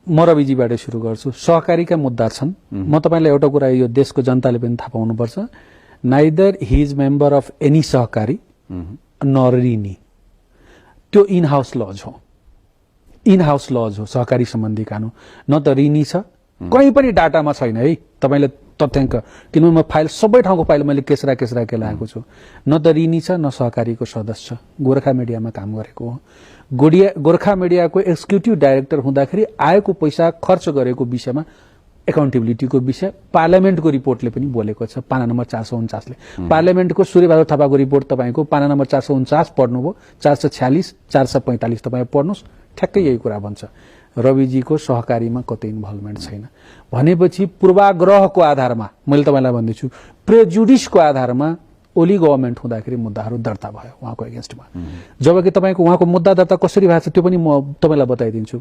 म रविजीबाट सुरु गर्छु। सहकारीका मुद्दा छन्। म तपाईलाई एउटा कुरा यो देशको जनताले पनि थाहा पाउनुपर्छ, neither he is member of any सहकारी नर ऋणी। त्यो इन हाउस लज हो, इन हाउस लज हो सहकारी सम्बन्धी कानून। न त ऋणी छ, कहीँ पनि डाटामा छैन है तपाईले तथ्याङ्क, किनभने म फाइल सबै ठाउँको फाइल मैले केसरा केलाएको छु। न त ऋणी छ न सहकारीको सदस्य, गोर्खा मिडियामा काम गरेको हो। गोर्खा मिडियाको एक्जिक्युटिभ डाइरेक्टर हुँदाखेरि आएको पैसा खर्च गरेको विषयमा एकाउन्टेबिलिटीको विषय पार्लियामेन्टको रिपोर्टले पनि बोलेको छ। पाना नम्बर 449 ले पार्लियामेन्टको सूर्यबहादुर थापाको रिपोर्ट तपाईको पाना नम्बर 449 पढ्नुभयो, 446 445 तपाईँ पढ्नुहोस्, ठ्याक्कै यही कुरा भन्छ। रविजीको सहकारीमा कतै इन्भल्भमेन्ट छैन भनेपछि पूर्वाग्रहको आधारमा मैले तपाईलाई भन्दैछु, प्रेजुडिसको आधारमा ओली गभर्नमेन्ट हुँदाखेरि मुद्दाहरू दर्ता भयो उहाँको एगेन्स्टमा। जबकि तपाईको उहाँको मुद्दा दर्ता कसरी भएको छ त्यो पनि म तपाईलाई बताइदिन्छु।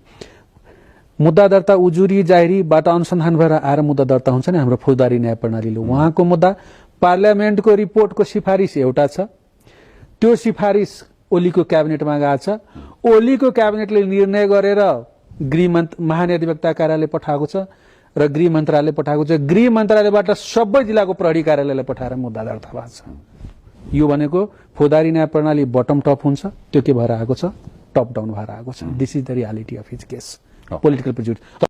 मुद्दा दर्ता उजुरी जाहेरीबाट अनुसन्धान भएर आएर मुद्दा दर्ता हुन्छ नि हाम्रो फौजदारी न्याय प्रणालीले। उहाँको मुद्दा पार्लियामेन्टको रिपोर्टको सिफारिस एउटा छ, त्यो सिफारिस ओलीको क्याबिनेटमा गएको छ। ओलीको क्याबिनेटले निर्णय गरेर गृह महानिर्देशकता कार्यालय पठाएको छ र गृह मन्त्रालयले पठाएको छ। गृह मन्त्रालयबाट सबै जिल्लाको प्रहरी कार्यालयलाई पठाएर मुद्दा दर्ता भएको छ। यो भनेको फौजदारी न्याय प्रणाली बटम टप हुन्छ, त्यो के भएर आएको छ, टप डाउन भएर आएको छ। This is the reality of his case, political prejudice.